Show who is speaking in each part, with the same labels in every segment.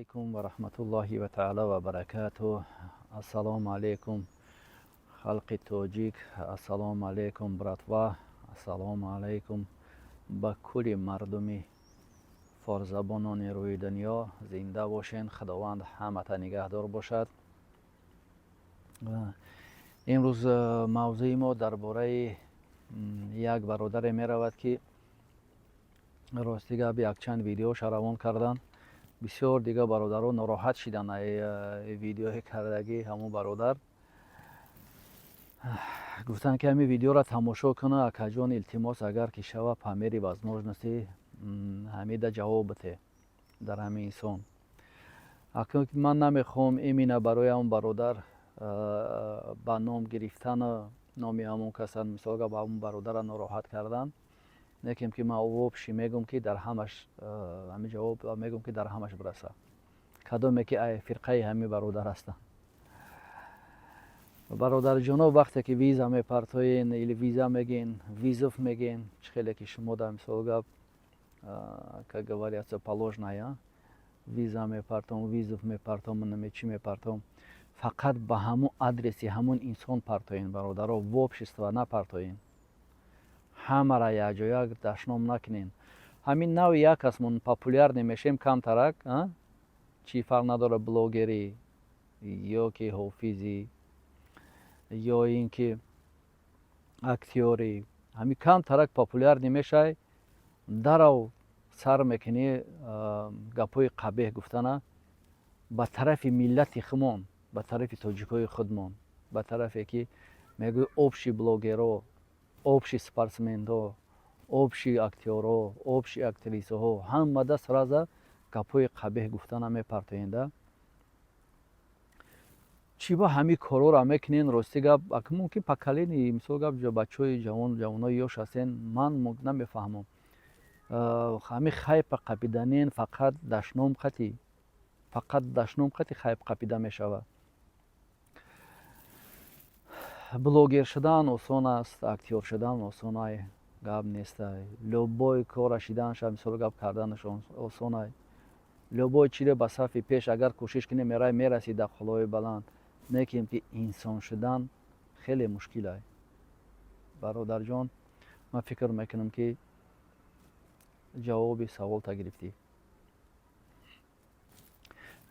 Speaker 1: Алайкум ва раҳматуллоҳи ва таъала ва баракатуҳ. Ассалому алайкум, халқи тоҷик, ассалому алайкум, братва, ассалому алайкум ба кулли мардуми форсзабонони рӯи дунё. Зинда бошен, Худованд ҳамата нигаҳдор бошад. Имрӯз мавзӯи мо дар бораи як бародаре меравад, ки рости гап, якчанд видеоша равон карданд. Бисёр дигар бародарон нороҳат шиданд видеои кардагӣ ҳамун бародар. Гуфтанд, ки ҳамин видеоро тамошо куна, акаҷон, илтимос, агар ки шава, по мере возможности ҳамида ҷавоб бите дар ҳамин инсон. Акнун ман намехоҳам именно барои ҳамун бародар ба ном гирифтану номи ҳамон каса, мисол гап, ҳамун бародарро нороҳат кардан. Лекин ки ман вообще мегӯм, ки дар ҳамаш ҳамин ҷавоб мегӯм, ки дар ҳамаш бираса, кадоме ки фирқаи ҳамин бародар ҳастанд. Бародарҷоно, вақте ки виза мепартоен или виза мегӯен, вызов мегӯен, чӣ хеле ки шумо дар, мисол гап, как говорится, положено, виза мепартом, вызов мепартом, наме чӣ мепартом, фақат ба ҳамун адреси ҳамун инсон партоен, бародаро, в общество напартоен. Ҳамара якҷоя дашном накунен. Ҳамин нави як асмон популярный мешем камтарак, чӣ фарқ надорад, блогерӣ ё ки ҳофизӣ, ё ин ки актёрӣ, ҳамин камтарак популярный мешай, дарав сар мекунӣ гапҳои қабеҳ гуфтана ба тарафи миллати худмон, ба тарафи тоҷикҳои худмон, ба тарафе ки мегӯй общий блогерҳо, общий спортсменҳо, общий актёрҳо, общий актрисаҳо, ҳамада сразу гапҳои қабеҳ гуфтана мепартоенда. Чӣ ба ҳамин корҳоро мекунен? Рости гап, мумкин поколение, мисол гап, бачаҳои ҷавон, ҷавонои ёш ҳастен, ман намефаҳмам. Ҳамин хайпа қапиданен фақат дашном қатӣ, фақат дашном қатӣ хайп қапида мешавад. Блогер шудан осон аст, актёр шудан осонай, гап нестай. Любой кора шиданша, мисол гап, карданаш осонай. Любой чире ба сафи пеш агар кӯшиш кунӣ, мерай, мерасӣ дар қуллаҳои баланд. Лекин ки инсон шудан хеле мушкилай, бародарҷон. Ман фикр мекунам, ки ҷавоби саволта гирифтӣ.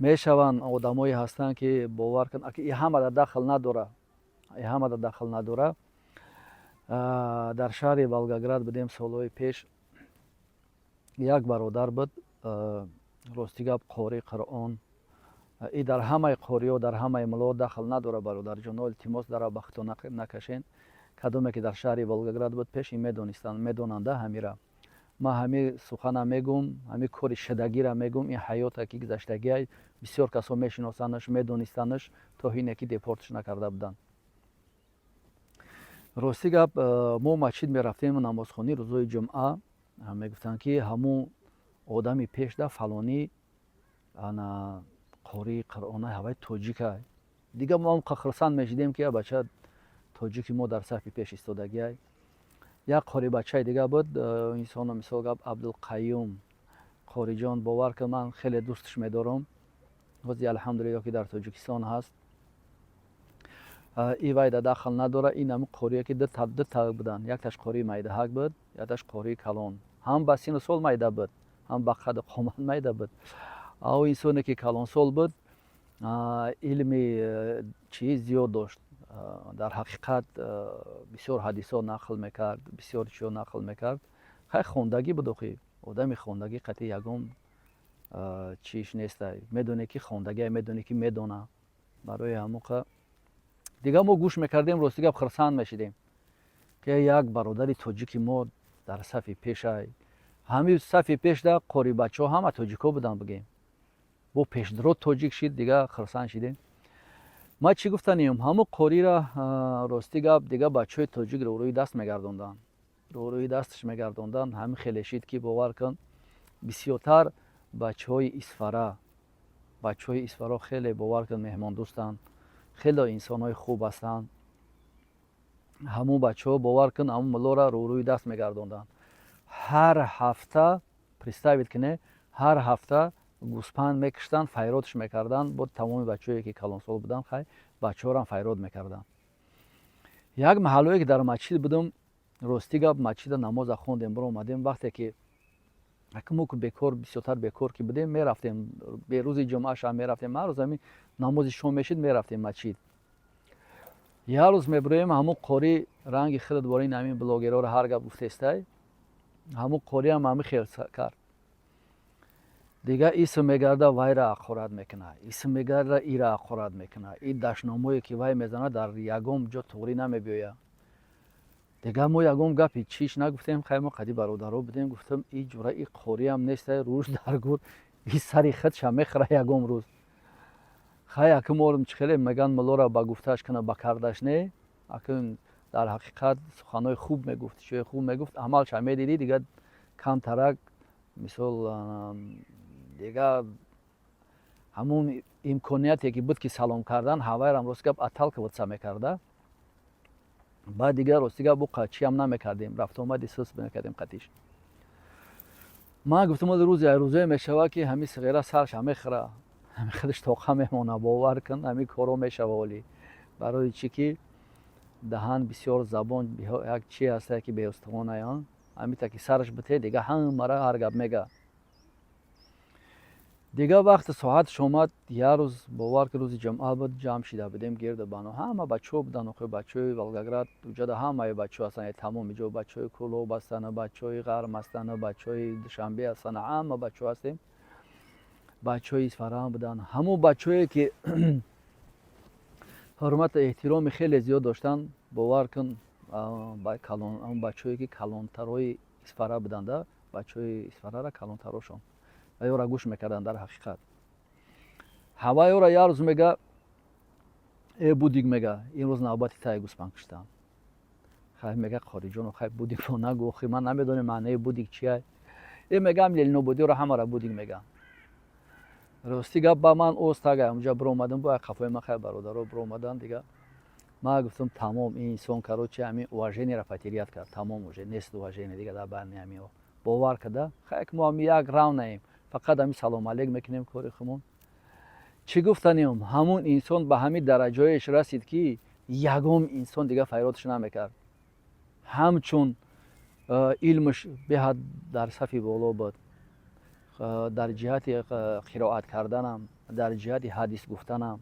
Speaker 1: Мешаванд одамое ҳастанд, ки, бовар кун, и ҳамада дахл надора, и ҳамада дахл надора. Дар шаҳри Волгоград будем солҳои пеш, як бародар буд, рости гап, қории Қуръон. И дар ҳамаи қориҳо, дар ҳамаи муллоҳо дахл надора, бародарҷоно, илтимос, дара ба худтон накашен. Кадоме ки дар шаҳри Волгоград буд пеш, ин медонистанд, медонанда ҳамира. Ман ҳамин сухана мегӯм, ҳамин кори шидагира мегӯм. Ин ҳаёта ки гузаштагиай, бисёр касо мешиносандаш, медонистанаш, то ҳине ки депортш накарда буданд. Рости гап, мо масҷид мерафтем намозхонӣ рӯзои ҷумъа, мегуфтанд, ки ҳамун одами пешда фалонӣ ана қории Қуръона, ҳавай тоҷикай. Дига мо хурсанд мешидем, ки бача тоҷики мо дар сафи пеш истодагиай. Як қори бачаи дига буд, инсоно, мисол гап, Абдулқаюм қориҷон, бовар кун, ман хеле дӯстш медорам. Ҳози, алҳамдулилло, ки дар Тоҷикистон ҳаст. И вайда дахл надора. Ин ҳамин қорие, ки дута буданд: якташ қории майдаҳак буд, якташ қории калон. Ҳам ба сину сол майда буд, ҳам ба қаду қомат майда буд. Ав инсоне ки калонсол буд, илми чӣ зиёд дошт. Дар ҳақиқат бисёр ҳадисҳо нақл мекард, бисёр чиҳо нақл мекард. Хай, хондагӣ буд охи, одами хондагӣ қатъи ягон чиш нестай, медоне, ки хондагия, медоне, ки медона. Барои ҳамоқа дига мо гӯш мекардем, рости гап, хурсанд мешидем, ки як бародари тоҷики мо дар сафи пешай. Ҳамин сафи пешда қорибачаҳо ҳама тоҷикҳо буданд, бигем, бо пешдро тоҷик шид, дига хурсанд шидем. Ман чӣ гуфтанием? Ҳамун қорира, рости гап, дига бачаҳои тоҷик рӯрӯи даст мегардонданд, рӯрӯи дасташ мегардонданд. Ҳамин хеле шид, ки, бовар кун, бисёртар бачаҳои Исфара, бачаҳои Исфаро хеле, бовар кун, меҳмондӯстанд, хеле инсонҳои хуб ҳастанд. Ҳамун бачаҳо, бовар кун, ҳамун муллоро рӯрӯи даст мегардонданд. Ҳар ҳафта, представить куне, ҳар ҳафта. Гӯспанд мекуштанд, файродш мекарданд. Бо тамоми бачаҳое, ки калонсол буданд, хай, бачаҳорам файрод мекарданд. Як маҳаллое, ки дар масҷид будам, ростӣ гап, масҷида намоза хондем, биромадем. Вақте ки мо бекор, бисёртар бекор ки будем, мерафтем, берӯзи ҷумъаша мерафтем. Ҳар рӯз ҳамин намози шом мешид, мерафтем масҷид. Як рӯз мебироем, ҳамун қорӣ, ранги худат бори ин ҳамин блогерҳоро ҳар гап гуфтестай, ҳамун қориам ҳамин хел кард. Дига исм мегарда, вайра ҳақорат мекунад, исм мегарда, ира ҳақорат мекунад. И дашномое, ки вай мезанад, дар ягон ҷо туғрӣ намебиёяд. Дига мо ягон гапи чиш нагуфтем. Хай, мо қади бародаро будем. Гуфтам, и ҷура, и қориам нестай, рӯз дар гур и сари худша мехӯра ягон рӯз. Хай, аку морм чӣ хеле меган, муллора ба гуфтааш кана, ба кардаш не. Акун дар ҳақиқат суханҳои хуб мегуфт, чиҳои хуб мегуфт, амалша медидӣ, дига камтарак, мисол, дига ҳамун имконияте, ки буд, ки салом кардан, ҳавайрам, рости гап, отталкиваться мекарда. Баъд дига, рости гап, буқа чиам намекардем, рафтуомади сус мекардем қатиш. Ман гуфтам, рӯзе рӯзое мешавад, ки ҳамин сиғера сарша мехӯра, ҳамин худаш тоқа мемона. Бовар кун, ҳамин коро мешава. Олӣ барои чӣ ки даҳан бисёр, забон як чи ҳастае, ки беустухоная. Ҳамита ки сараш бите, дига ҳамара ҳар гап мега. Дига вақти соаташ омад, як рӯз, бовар ки, рӯзи ҷумъа буд, ҷамъ шида будем гирди бано, ҳама бачаҳо буданд. Охи, бачаҳои Волгоград уҷада ҳамаи бачаҳо ҳастанд, тамоми ҷо бачаҳои Кӯлоб ҳастанд, бачаҳои Ғарм ҳастанд, бачаҳои Душанбе ҳастанд, ҳама бачаҳо ҳастем. Бачаҳои Исфараам буданд. Ҳамон бачаҳое, ки ҳурмату эҳтироми хеле зиёд доштанд, бовар кун, бачаҳое, ки калонтарои Исфара буданда, бачаҳои Исфарара калонтарошон ва ёра гӯш мекарданд. Дар ҳақиқат, ҳавайёра як рӯз мега: «Э, Будик, — мега, — имрӯз навбати тай гӯспанд куштан». Хай, мега, қориҷоно, хай, Будикро нагӯ, охи ман намедонем маънаи Будик чия. Э, мегам, ленинободиёро ҳамара Будик мегам. Рости гап, ба ман остага онҷа биромадам, бо қафои ман, хай, бародаро биромадан. Дига ман гуфтам, тамом, ин инсон, короче, ҳамин уважениеро потерять кард, тамом, уже нест уважение дига дар байни ҳамиҳо. Бовар када, хай, мо ҳами як равнаем, фақат ҳами салом алейк мекунем, кори хумон. Чӣ гуфтанем, ҳамун инсон ба ҳамин дараҷоеш расид, ки ягон инсон дига файродш намекард. Ҳамчун илмаш беҳад дар сафи боло буд, дар ҷиҳати қироат карданам, дар ҷиҳати ҳадис гуфтанам,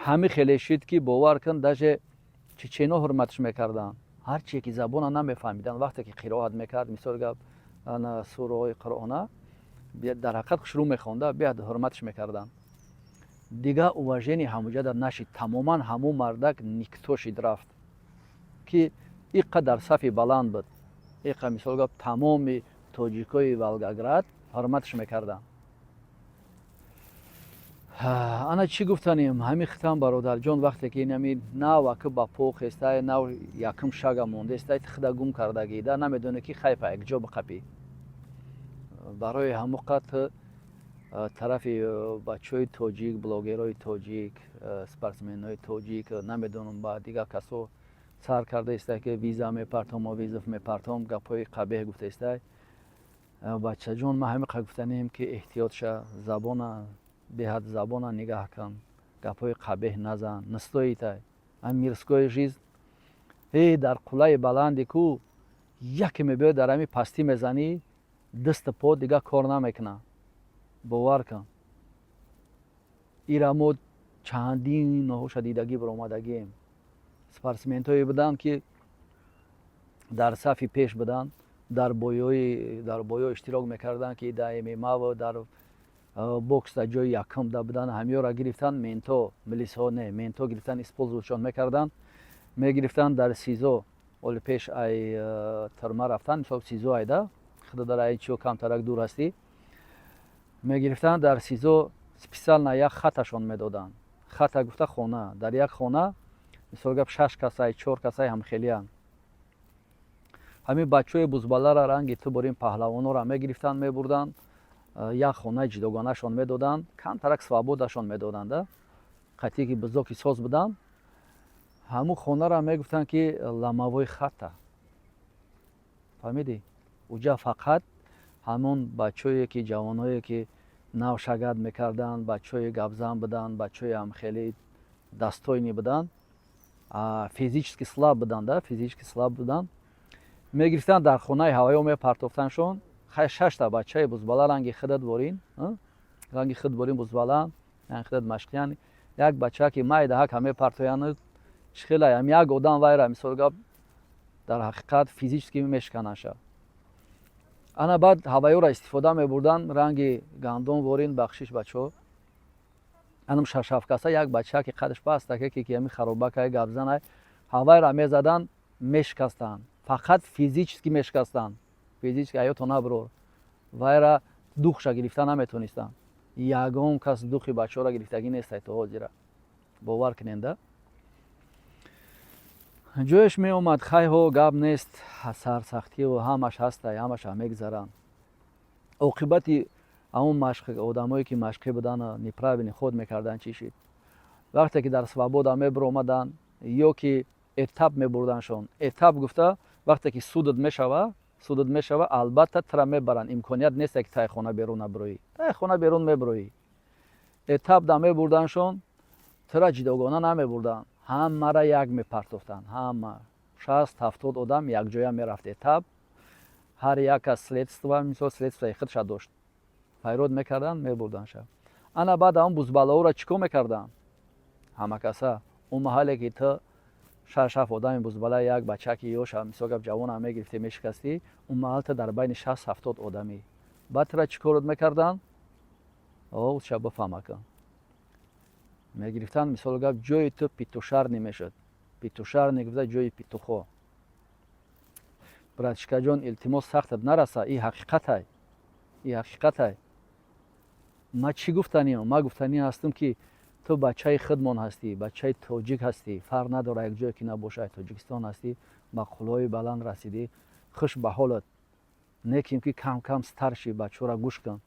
Speaker 1: ҳами хеле шид, ки, бовар кун, даже чечено ҳурматш мекарданд, ҳарчие ки забона намефаҳмиданд. Вақте ки қироат мекард, мисол гап, сураҳои Қуръона дар ҳақиқат хушрӯ мехонда, беҳад ҳурматш мекарданд. Дига уважение ҳамуҷада нашид, тамоман ҳамун мардак никто шид рафт, ки иққа дар сафи баланд буд, иққа, мисол гап, тамоми тоҷикои Волгоград ҳурматш мекарданд. Ана, чӣ гуфтанем, ҳамин хитам, бародарҷон, вақте ки инами нав аки ба по хестай, нав якум шага мондестай, худа гум кардагида, намедонӣ, ки хайфа якҷо биқапӣ. Барои ҳамон қат тарафи бачаҳои тоҷик, блогерҳои тоҷик, спортсменҳои тоҷик, намедонам, ба дигар касо сар карда истай, ки виза мепартом, вызов мепартом, гапҳои қабеҳ гуфта истай. Бачаҷон, ман ҳамин қад гуфтанем, ки эҳтиёт ша, забона беҳад, забона нигаҳ кун, гапҳои қабеҳ назан. Не стоит ай ам мирской жизнь. Э, дар қуллаи баланди ку яке мебиёд, дар ҳамин пастӣ мезанӣ, дасту по дигар кор намекунад. Бовар кун, ира мо чандин ноҳоша дидагӣ баромадагием. Спортсментҳое буданд, ки дар сафи пеш буданд, дар боиҳо иштирок мекарданд, ки дар ММА, дар бокс дар ҷои якум да буданд. Ҳамиёра гирифтанд менто, милисҳо не, менто гирифтан, использовать мекарданд, мегирифтанд дар СИЗО. Оли пеш ай тюрьма рафтан, мисол, СИЗО айда худо дар ай чиё камтарак дур ҳастӣ, мегирифтанд дар СИЗО, специально як хаташон медоданд. Хата гуфта хона, дар як хона, мисол гап, шаш касай, чор касай ҳамхелиянд. Ҳамин бачаҳои бузбалара, ранги ту борин паҳлавонора мегирифтанд, мебурданд, як хонаи ҷудогонашон медоданд, камтарак свободашон медоданд. Қатъие ки бузоки соз буданд, ҳамун хонара мегуфтанд, ки ломовой хата. Фаҳмидӣ? Уҷа фақат ҳамон бачаҳое ки, ҷавонҳое, ки Нав шагат мекарданд, бачаҳои гапзан буданд, бачаҳои хеле достойный буданд, физически слаб буданд да, физически слаб буданд. Мегирифтанд, дар хонаи ҳаваё мепартофтаншон. Хай, шашта бачаи бузбала, ранги худат ворин, ранги худ ворин, бузбалаанд, худат машқиян, як бача ки майдаҳака мепартоянд, хелаям як одам вайра, мисол гап, дар ҳақиқат физически мешиканаша. Ана баъд ҳаваёро истифода мебурданд, ранги гандум ворин, бахшиш, бачаҳо, анам шашҳафткаса як бача ки қадаш пастаке, ки ами харобакай, гапзанай, ҳавайра мезаданд, мешикастанд, фақат физически мешикастанд, физически аёто наброр. Вайра духша гирифта наметонистанд. Ягон кас духи бачаҳоро гирифтагӣ нестай то ҳозира, бовар куненда. Ҷояш меомад. Хайҳо, гап нест, сарсахтию ҳамаш ҳастай, ҳамаша мегзаранд. Оқибати ҳамон машқ, одамое ки машқӣ буданд, неправильный ход мекарданд, чӣ шид? Вақте ки дар свобода мебиромаданд ё ки этап мебурдандшон, этап гуфта, вақте ки судат мешава, судат мешава, албатта тра мебаранд. Имконият несте ки таи хона берун набироӣ, таи хона берун мебироӣ. Этап да мебурдандшон, тра ҷидогона намебурданд, ҳамара як мепартофтанд. Ҳама 60-70 одам якҷоя мерафт этап. Ҳар як аз следства, мисол, следстваи худша дошт, файрод мекарданд, мебурдандша. Ана баъд ҳамон бузбалаҳоро чӣ кор мекарданд? Ҳамакаса он маҳалле ки ту шаш ҳафт одами бузбала, як бачаки ёша, мисол гап, ҷавонам мегирифтӣ, мешикастӣ, он маҳал ту дар байни 60-70 одамӣ. Баъд тура чӣ корот мекарданд? Ша бифаҳма кун. Мегирифтанд, мисол гап, ҷои ту петушарный мешуд. Петушарный гуфта, ҷои петухо. Братишкаҷон, илтимос, сахтат нараса, и ҳақиқатай, и ҳақиқатай. Ма чӣ гуфтаниам? Ма гуфтанӣ ҳастам, ки ту бачаи худмон ҳастӣ, бачаи тоҷик ҳастӣ, фарқ надорад, як ҷое ки набошад, Тоҷикистон ҳастӣ, ба қуллаҳои баланд расидӣ, хуш ба ҳолат. Неким ки кам кам старший бачаҳоро гӯш кун,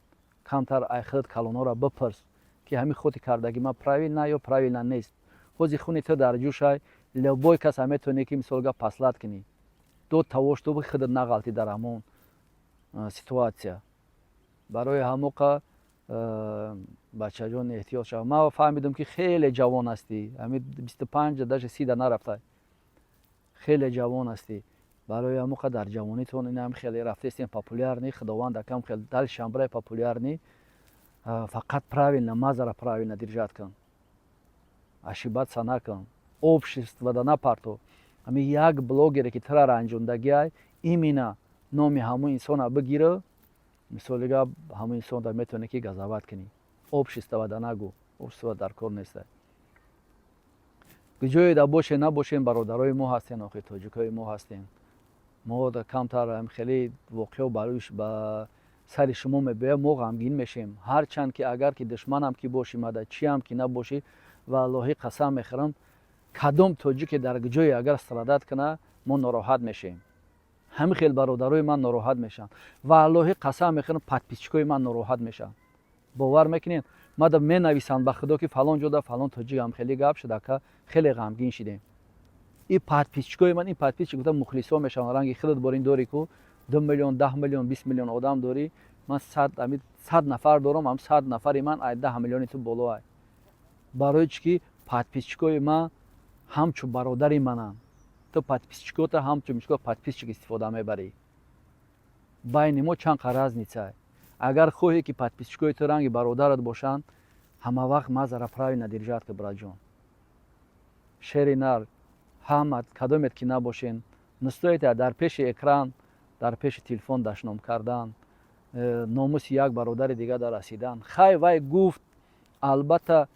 Speaker 1: камтар ай худат калонҳоро бипурс, ки ҳамин ходи кардаги ман правильно ё правильно нест. Ҳози хуни ту дар ҷӯшай, любой каса метавонӣ ки, мисол гап, послать кунӣ до того, чтобы худат нағалтӣ дар ҳамон ситуация. Барои ҳамоқа, бачаҷон, эҳтиёт шав. Ман фаҳмидам, ки хеле ҷавон ҳастӣ, ҳамин 25, даже 30-да нарафтай, хеле ҷавон ҳастӣ. Барои ҳамоқа дар ҷавонитон инам хеле рафтестем, популярный, худованд акам хеле дальше амбрай популярный. Фақат правильно мазара, правильно держать кун, ошибаться накун, общество да напарто. Ҳамин як блогере ки тура ранҷондагиай, именно номи ҳамун инсона бигира, мисоли гап, ҳамун инсонда метавонӣ ки газават кунӣ. Общество да нагӯ, общество дар кор нестай. Ҷое да боше набошем, бародарои мо ҳастен, охи тоҷикои мо ҳастем. Мо камтар хеле воқео ба сари шумо мебиёяд, мо ғамгин мешем. Ҳарчанд ки агар ки душманам ки бошӣ, мада чиам ки набошӣ, валлоҳӣ қасам мехӯрам, кадом тоҷике дар ҷое агар страдать куна, мо нороҳат мешем. Ҳамин хел бародарои ман нороҳат мешаванд. Валлоҳӣ қасам мехӯрам, подписчикои ман нороҳат мешаванд. Бовар мекунед, мада менависанд: «Ба худо, ки фалон ҷода фалон тоҷикам хеле гап шуда, ка хеле ғамгин шидем». И подписчикои ман, ин подписчик гуфта, мухлисо мешаванд. Ранги худат борин дорӣ ку, 2 миллион, 10 миллион, 20 миллион одам дорӣ. Ман 100 нафар дорам, ам 100 нафари ман ай 10 миллиони ту боло ай. Барои чӣ ки подписчикои ман ҳамчун бародари мананд. Ту подписчикота ҳамчун мишко подписчик истифода мебарӣ. Байни мо чанд қа разница. Агар хоҳӣ, ки подписчикои ту ранги бародарат бошанд, ҳама вақт мазара правильно держать ка, братҷон, шери нар. Ҳама кадомет ки набошен, не стоит дар пеши экран, дар пеши телефон дашном кардан, номуси як бародари дига дар расидан. Хай, вай гуфт, албатта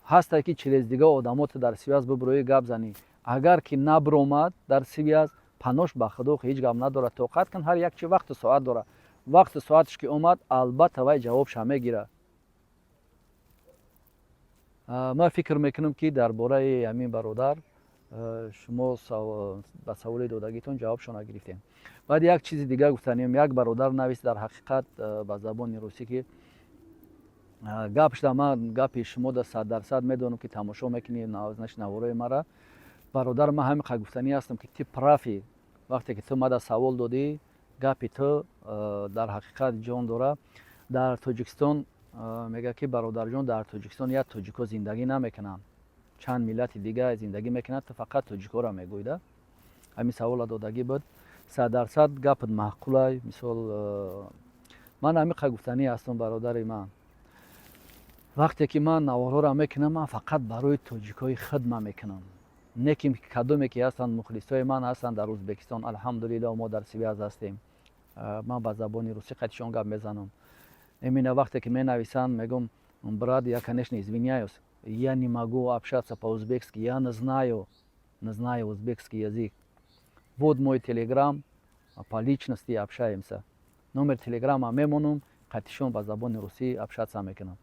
Speaker 1: ҳасте, ки через дига одамота дар связь бибироӣ, гап занӣ. Агар ки набиромад дар связь, панош ба худо, ҳеҷ гап надорад, тоқат кун. Ҳар як чи вақту соат дорад. Вақту соаташ ки омад, албатта вай ҷавобша мегирад. Ман фикр мекунам, ки дар бораи ҳамин бародар шумо ба саволи додагитон ҷавобшона гирифтем. Баъд як чизи дигар гуфтанем. Як бародар навист, дар ҳақиқат ба забони русӣ ки гап шуда. Ман гапи шумо да 100% медонам, ки тамошо мекунӣ наворои мара. Бародар, ман ҳамин қа гуфтанӣ ҳастам, ки ты прав. Вақте ки ту мада савол додӣ, гапи ту дар ҳақиқат ҷон дора. Дар Тоҷикистон Мегӯяд, ки бародарҷон, дар Тоҷикистон як тоҷико зиндагӣ намекунанд, чанд миллати дига зиндагӣ мекунанд, ту фақат тоҷикоро мегӯӣ да. Ҳамин савола додагӣ буд. 100% гапат маъқулай. Мисол, ман ҳамиқа гуфтанӣ ҳастам, бародари ман: вақте ки ман наворҳоро мекунам, ман фақат барои тоҷикои худ ман мекунам, не ки кадоме ки ҳастанд, мухлисои ман ҳастанд дар Ӯзбекистон. Алҳамдулилло, мо дар связь ҳастем, ман ба забони русӣ қатишон гап мезанам. Именно вақте ки менависанд, мегӯм: «Брат, я, конечно, извиняюсь, я не могу общаться по-узбекски, я не знаю, не знаю узбекский язык. Вот мой телеграм, по личности общаемся». Номер телеграма мемонам, қатишон ба забони русӣ общаться мекунам.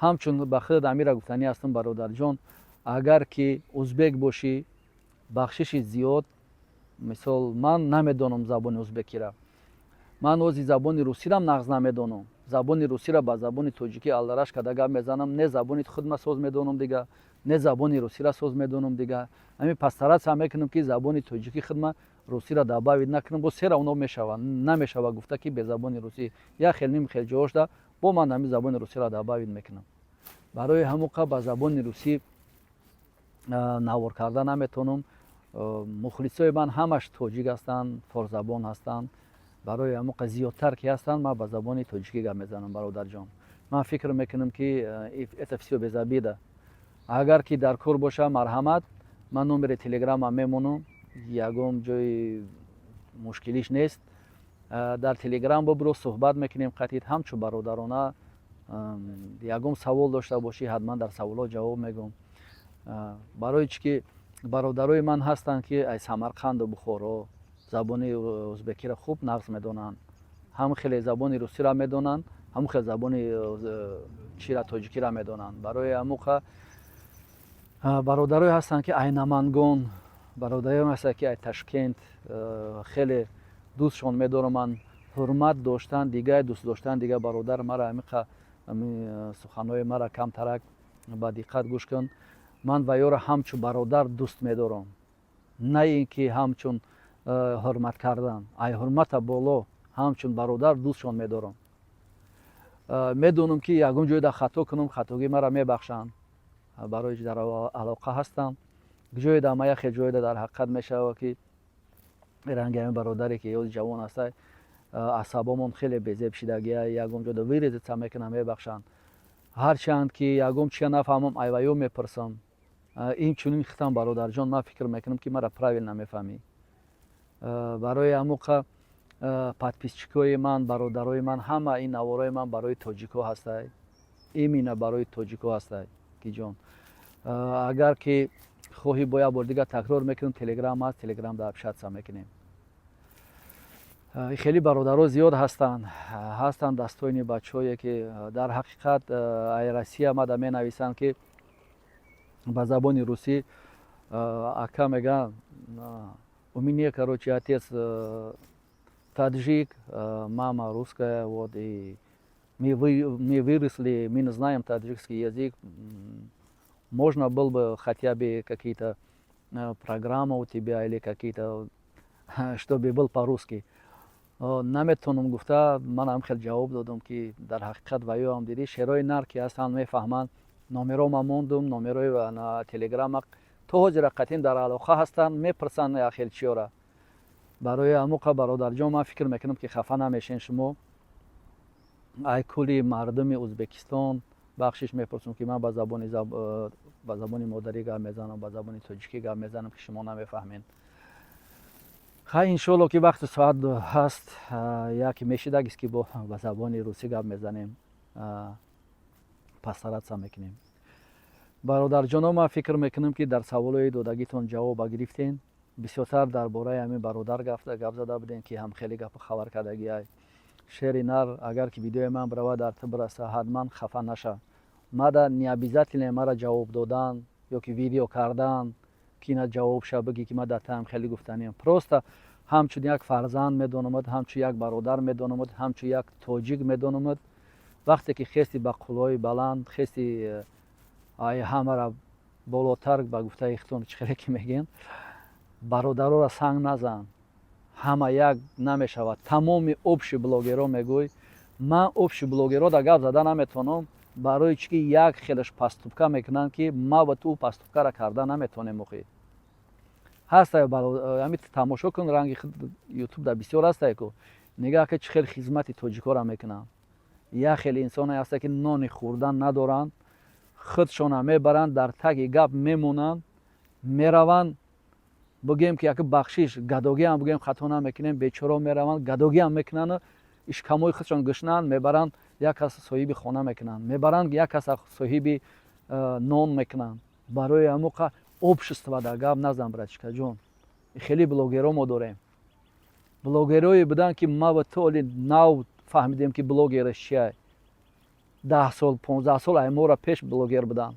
Speaker 1: Ҳамчун ба худ амира гуфтанӣ ҳастам, бародарҷон, агар ки узбек бошӣ, бахшиши зиёд, мисол, ман намедонам забони узбекира. Ман ози забони русирам нағз намедонам. Забони русиро ба забони тоҷикӣ алдараш карда гап мезанам. Не забони худма соз медонам дига, не забони русира соз медонам дига. Ҳамин постараться мекунам, ки забони тоҷикӣ худма русиро добавить накунам, бо сера оно мешава, намешава гуфта, ки бе забони русӣ як хел, ним хел ҷоошда бо ман ҳамин забони русиро добавить мекунам. Барои ҳамуқа ба забони русӣ навор карда наметавонам. Мухлисои ман ҳамаш тоҷик ҳастанд, форсзабон ҳастанд. Барои ҳамуқа зиёдтар ки ҳастанд, ман ба забони тоҷикӣ гап мезанам. Бародарҷон, ман фикр мекунам, ки это все без обида. Агар ки дар кор боша, марҳамат, ман номери телеграма мемонам, ягон ҷои мушкилиш нест. Дар телеграм бобиро, суҳбат мекунем қатид, ҳамчун бародарона. Ягон савол дошта бошӣ, ҳатман дар саволҳо ҷавоб мегӯм. Барои чӣ ки бародарои ман ҳастанд, ки ай Самарқанду Бухоро, забони узбекиро хуб нағз медонанд, ҳам хеле забони русиро медонанд, ҳам хеле забони чира, тоҷикиро медонанд. Барои ҳамуқа бародарое ҳастанд, ки ай Намангон, бародарое ҳастанд, ки ай Ташкент, хеле дӯстшон медорам ман. Ҳурмат доштан дига, дӯст доштан дига. Бародар, мара ҳамиқа суханҳои мара камтарак ба диққат гӯш кун. Ман ваёро ҳамчун бародар дӯст медорам, на ин ки ҳамчун ҳурмат кардан. Ай ҳурмата боло ҳамчун бародар дӯстшон медорам. Медонам, ки ягон ҷойда хато кунам, хатогӣ мара мебахшанд, барои дар алоқа ҳастам. Ҷойда ма яхе ҷойда дар ҳақиқат мешавад, ки ранги ҳамин бародаре, ки ёзи ҷавон ҳаста, асабомон хеле безеб шидагия, ягон ҷода вырезаться мекунам, мебахшанд. Ҳарчанд ки ягон чия нафаҳмам, айваё мепурсам. Ин чунин хитам, бародарҷон, ман фикр мекунам, ки мара правильно мефаҳмӣ. Барои ҳамуқа подписчикои ман, бародарои ман, ҳама ин наворои ман барои тоҷико ҳастай, именно барои тоҷико ҳастай. Ки ҷон, агар ки хоҳӣ, бо як бор дигар такрор мекунем: телеграм аст, телеграм да общаться мекунем. Хеле бародаро зиёд ҳастанд, ҳастанд дастони бачаҳое, ки дар ҳақиқат ай Россия мада менависанд, ки ба забони русӣ: «Ака, — мегӯянд, — у меня, короче, отец таджик, мама русская, вот и мы выросли, мы не знаем таджикский язык, можно был бы хотя бы какие-то программы у тебя или какие-то, чтобы был по-русски?» Наметавонам гуфта, ман ҳам хел ҷавоб додам, ки дар ҳақиқат ваёам дидӣ, шерои нар ки ҳастанд, мефаҳманд. Номерома мондум, номерои телеграма. То ҳозира қатъин дар алоқа ҳастанд, мепурсанд яхел чиёра. Барои ҳамуқа, бародарҷон, ман фикр мекунам, ки хафа намешен шумо. Ай кулли мардуми Ӯзбекистон бахшиш мепурсам, ки ман ба забони модарӣ гап мезанам, ба забони тоҷикӣ гап мезанам, ки шумо намефаҳмед. Хай, иншоалло, ки вақти соат ҳаст, яке мешидагист, ки бо ба забони русӣ гап мезанем, постараться мекунем. Бародарҷоно, ман фикр мекунам, ки дар саволҳои додагитон ҷавоба гирифтем. Бисёртар дар бораи ҳамин бародар гап зада будем, ки ҳам хеле гапу хабар кардагиай. Шери нар, агар ки видеои ман бирава, дар ту бираса, ҳатман хафа наша. Мада не обязательно мара ҷавоб додан ё ки видео кардан, ки ина ҷавоб ша, бигӣ, ки ман дар таам хеле гуфтаниям. Просто ҳамчун як фарзанд медонамад, ҳамчун як бародар медонамад, ҳамчун як тоҷик медонамад. Вақте ки хести ба қуллаҳои баланд, хести ай ҳамара болотар, ба гуфтаи хитон, чӣ хеле ки мегӯем, бародароро санг назан, ҳама як намешавад. Тамоми общий блогерҳо мегӯй, Ман общий блогерро да гап зада наметавонам, барои чӣ ки як хелаш поступка мекунанд, ки ма ва ту поступкара карда наметавонем. Охи, ҳаста, ами тамошо кун, ранги Ютуб да бисёр ҳастае ку, нигаҳ ки чӣ хел хизмати тоҷикоро мекунанд. Як хел инсоне ҳаста, ки нони хӯрдан надоранд, худшона мебаранд, дар таги гап мемонанд, мераванд. Бигӯем, ки яки бахшиш, гадогиам бигӯем, хато намекунем. Бечоро мераванд, гадогиам мекунанд, ишкамои худшон гӯшнанд, мебаранд, як кас соҳиби хона мекунанд, мебаранд, як кас соҳиби нон мекунанд. Барои ҳамуқа общество да гап назан, братишкаҷон. Хеле блогеро мо дорем, блогерое буданд, ки ма ва ту оли нав фаҳмидем, ки блогераш чия. 10 сол, 15 сол аймора пеш блогер буданд.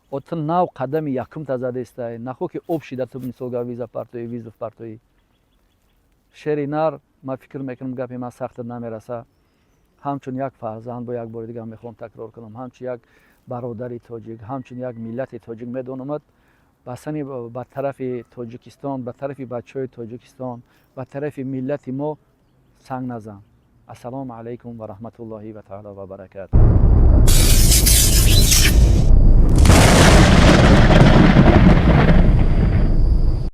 Speaker 1: О, ту нав қадами якумта задестай, нахо ки общий да ту мисол га виза партоӣ, вызов партоӣ. Шери нар, ман фикр мекунам, гапи ман сахтат намераса. Ҳамчун як фарзанд, бо як бори дигар мехоҳам такрор кунам, ҳамчун як бародари тоҷик, ҳамчун як миллати тоҷик медонамад, ба сани ба тарафи Тоҷикистон, ба тарафи бачаҳои Тоҷикистон, ба тарафи миллати мо санг назан. Ассалому алайкум ва раҳматуллоҳи ва таала ва баракату.